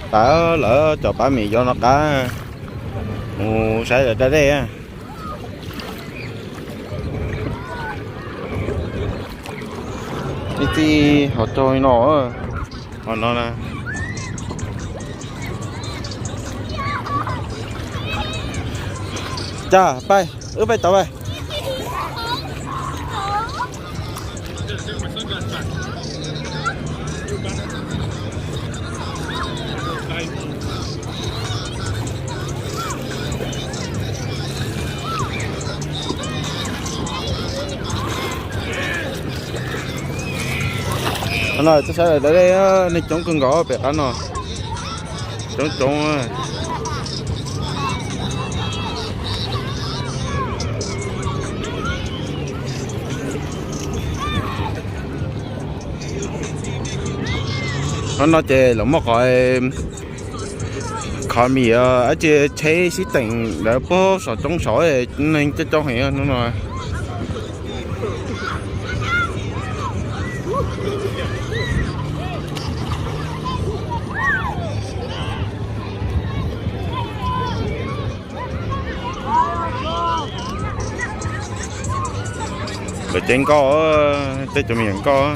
Tawm lawm, cov pab mim yov no qab mus saib lawv da dej. Ib txij ho tog no, ho no na. Cas pais, wb pais tod pais. Qhov no txoj saib lawv da dej, neeg coob kawg nkaus pem qab no. Coob coob. Qhov no ces lawv muaj qhov, qhov mim dab tsi tsheb sib teem lawv puag saum roob saud, neeg coob coob heev hnub no. Lawv ceeb nkoj, tej cov me nyuam nkoj.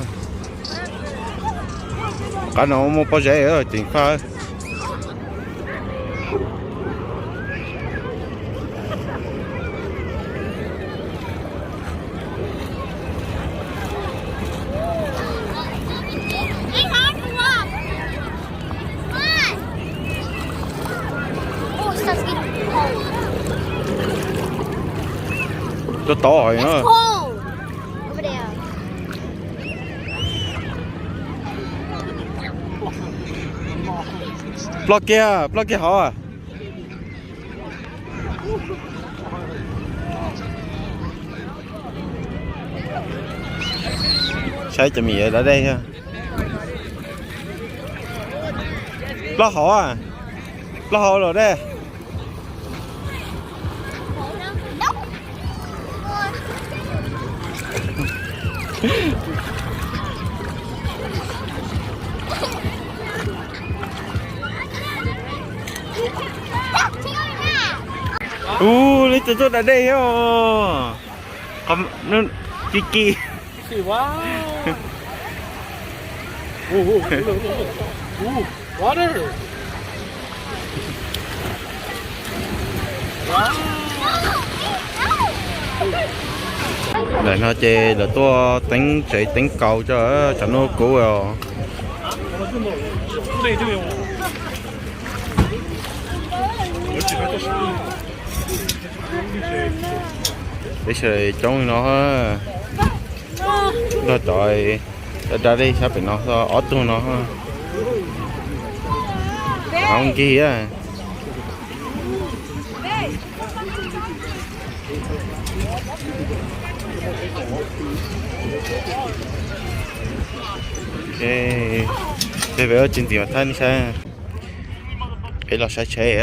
Qab no muaj pob zeb ceev faj. Tuaj tod na. Ploj kiag, ploj kiag hov. Saib cov mim da dej. Ploj hov, ploj hov los dej. Ub, leej twg tuaj da dej thiab os. Ci ci. Ntawm no ces lawv tuaj teeb tsev teeb kaus rau tsam ntuj kub os. Peb sawv daws coob li no, nrog cov da dej sab pem no ob tug no. Hauv nkig. Peb ua tsis ntxim mas thaij nej saib. Peb los saib tsheb.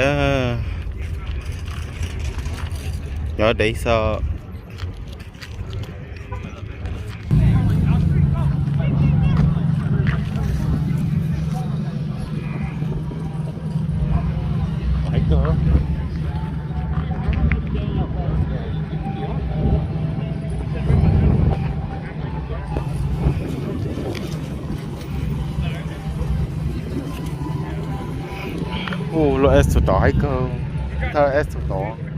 Nyob dev xwb. Ub, lub S txhua tod haib kawg, thawj S txhua tod.